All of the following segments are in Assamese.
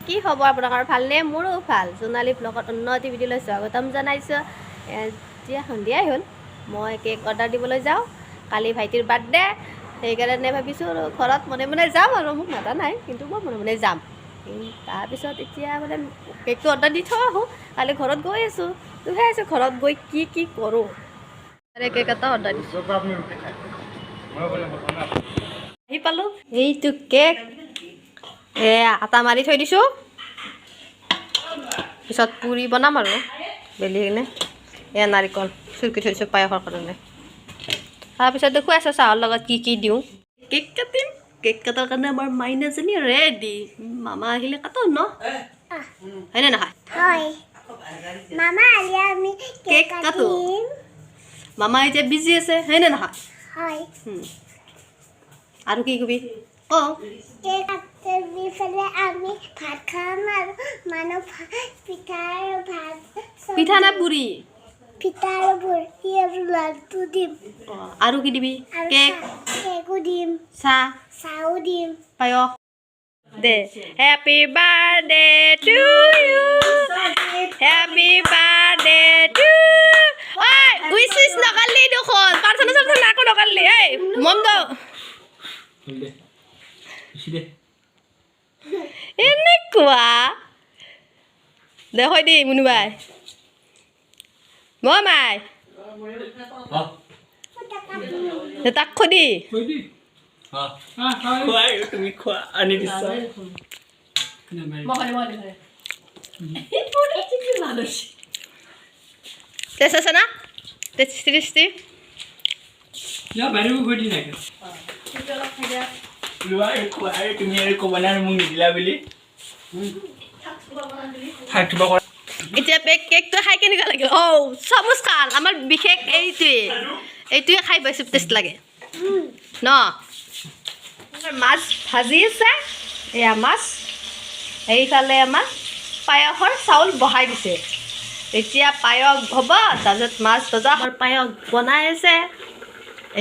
কি খবৰ আপোনালোকৰ ভালনে? মোৰো ভাল। জোনালী ব্লগত অন্য এটি ভিডিঅ'লৈ স্বাগতম জনাইছোঁ। এতিয়া সন্ধিয়াই হ'ল, মই কেক অৰ্ডাৰ দিবলৈ যাওঁ। কালি ভাইটিৰ বাৰ্থডে, সেইকাৰণে ভাবিছোঁ আৰু ঘৰত মনে মনে যাম আৰু মোক মাতা নাই, কিন্তু মই মনে মনে যাম। তাৰপিছত এতিয়া মানে কেকটো অৰ্ডাৰ দি থৈ আহোঁ। কালি ঘৰত গৈ আছোঁ, দুখাই আছোঁ ঘৰত গৈ কি কি কৰোঁ। কেক এটা অৰ্ডাৰ দিছোঁ, আহি পালোঁ। এইটো কেক এয়া আটা মাৰি থৈ দিছোঁ, পিছত পুৰি বনাম আৰু বেলি কিনে। এয়া নাৰিকল চুৰকি থৈ দিছোঁ পায়সৰ কাৰণে। তাৰপিছত দেখুৱাইছোঁ চাহৰ লগত কি কি দিওঁ। কেক কাটিম। কেক কটাৰ কাৰণে আমাৰ মাইনাজনী ৰেডি। মামা আহিলে কাটো ন, হয়নে নহয়? কেক কাটো। মামা এতিয়া বিজি আছে, হয়নে নহয়? আৰু কি কবি ক? আমি ভাত খাম আৰু মানুহ পিঠা আৰু ভাত। পিঠা না পুৰি? পিঠা আৰু পুৰি আৰু লাডু দিম। আৰু কি দিবি? কেক, কেকো দিম, চাহ, চাহো দিম, পায়স দে। Happy birthday to you, happy birthday to. ঐ উইচ উইচ নকৰলি দেখোন, প্ৰাৰ্থনা চাৰ্থনা একো নকৰলি। এই মম দ এনেকুৱা দেখুৱাই দি মুনুবাই মাই তাক খুদি। টেষ্ট আছে না? Tasty tasty. এতিয়া কেকটো খাই কেনেকুৱা লাগিল? অ' চামুচ খাল আমাৰ বিশেষ এইটোৱে, এইটোৱে খাই বেছি টেষ্ট লাগে ন। মাছ ভাজি আছে, এয়া মাছ। এইফালে আমাৰ পায়সৰ চাউল বহাই দিছে। এতিয়া পায়স হ'ব, তাৰপিছত মাছ ভজা। পায়স বনাই আছে।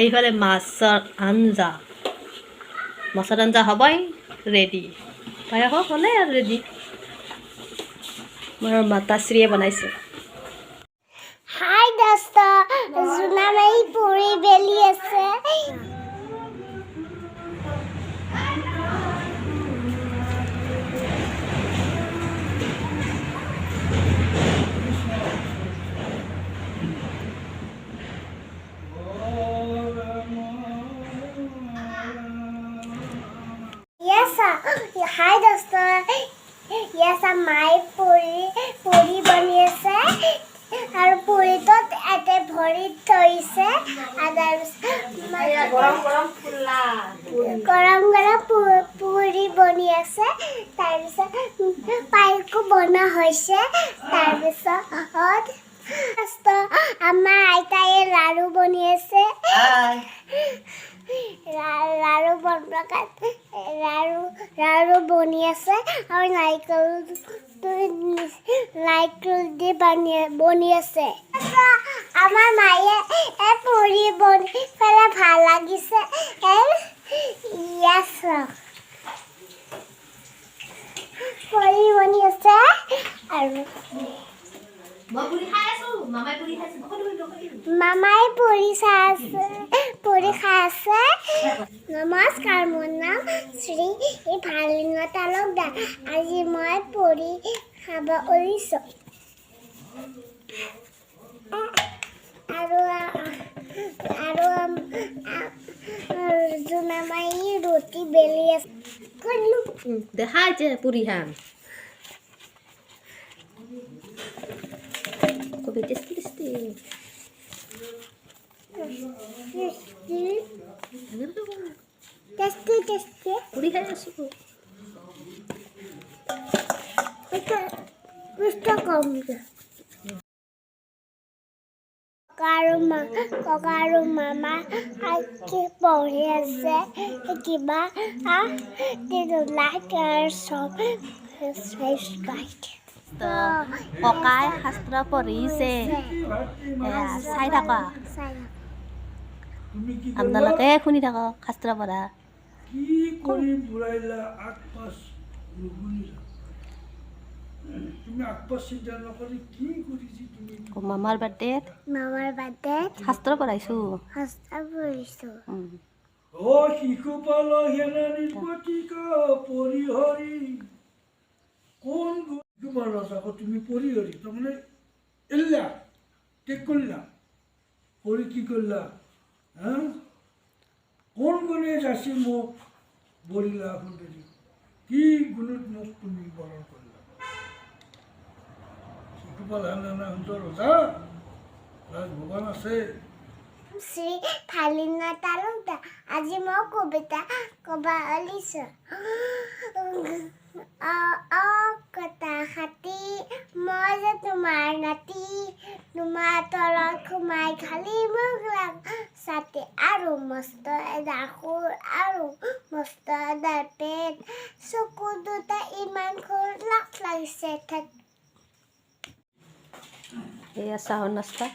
এইফালে মাছৰ আঞ্জা, মাছৰ আঞ্জা হ'বই ৰেডি। পায়স হ'লে আৰু ৰেডি। মোৰ মাতাশ্ৰীয়ে বনাইছে। হাই দোস্ত, জোনামাই পুৰি বেলি আছে। হাই দোস্ত, ইয়াছা মায়ে পুৰি পুৰি বনি আছে আৰু পুৰিটোত এতে ভৰি থৈছে। গৰম গৰম পুৰি বনি আছে। তাৰপিছত পায়সো বনোৱা হৈছে। তাৰপিছত আমাৰ আইতায়ে লাড়ু বনি আছে। লাড়ু বনোৱা লাড়ু লাড়ু বনি আছে আৰু নাৰিকল নাৰিকল দি বনি আছে। আমাৰ মায়ে পুৰি বনি পেলাই ভাল লাগিছে। পুৰি বনি আছে আৰু মামাই পুৰি চাই আছে, পুৰি খাই আছে। নমস্কাৰ, মোৰ নাম শ্ৰী ভালিঙ তালুকদাৰ। আজি মই পুৰি খাব ওলাইছোঁ আৰু আৰু জোনামাই ৰুটি বেলি আছে। দেখাইছে পুৰি খাম। খুবই টেষ্টি টেষ্টি। টেষ্টি টেষ্টি পুৰি খাই আছোঁ। ককা আৰু মামা পঢ়ি আছে কিবা। লাইক আৰু ছাবস্ক্ৰাইব। ককাই শাস্ত্ৰ পঢ়িছে, চাই থাকা। আপোনালোকে শুনি থাকক শাস্ত্ৰ পঢ়া। কি কৰি বুঢ়াইলা আগ পাছ নুশুনিলা। আগপাছ চিন্তা নকৰি কি কৰিছি তুমি? মামাৰ বাৰ্থডেত মামাৰ বাৰ্থডেত শাস্ত্ৰ পঢ়াইছোঁ। সস্তা পঢ়িছোঁ। অ শিশুপাল সেনা নিৰ্গতিক পৰিহৰি কোন তোমাৰ ৰজাক তুমি পৰিহৰি, তাৰমানে এল্লা ত্যাগ কৰিলা, কৰি কি কৰিলা হা? কোন গুণে যাচি মোক বৰিলা সুন্দৰী? কি গুণত মোক তুমি বৰণ কৰিলা? শিশুপাল হেন সুন্দৰ ৰজা, ৰাজভৱন আছে। শ্ৰী ভালিনা তালুকদাৰ। আজি মই কবিতা ক'ব ওলিছোঁ। অ অ কটা হাতী, মই যে তোমাৰ নাতি, তোমাৰ তলত সোমাই খালি মোক লাগ ছাতি। আৰু মস্ত এডাল শুঁৰ আৰু মস্ত এডাল পেট, চকু দুটা ইমান সৰু, লাজ লাগিছে ঠেট। এয়া চাহৰ নাস্তা।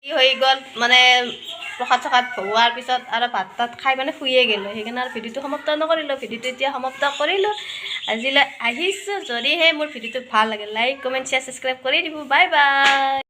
কি হৈ গ'ল মানে, প্ৰসাদ চসাদ হোৱাৰ পিছত আৰু ভাত তাত খাই মানে শুয়ে গ'লোঁ। সেইকাৰণে আৰু ভিডিঅ'টো সমাপ্ত নকৰিলোঁ। ভিডিঅ'টো এতিয়া সমাপ্ত কৰিলোঁ। আজিলৈ আহিছোঁ। যদিহে মোৰ ভিডিঅ'টো ভাল লাগে, লাইক, কমেণ্ট, শ্বেয়াৰ, ছাবস্ক্ৰাইব কৰি দিব। Bye bye.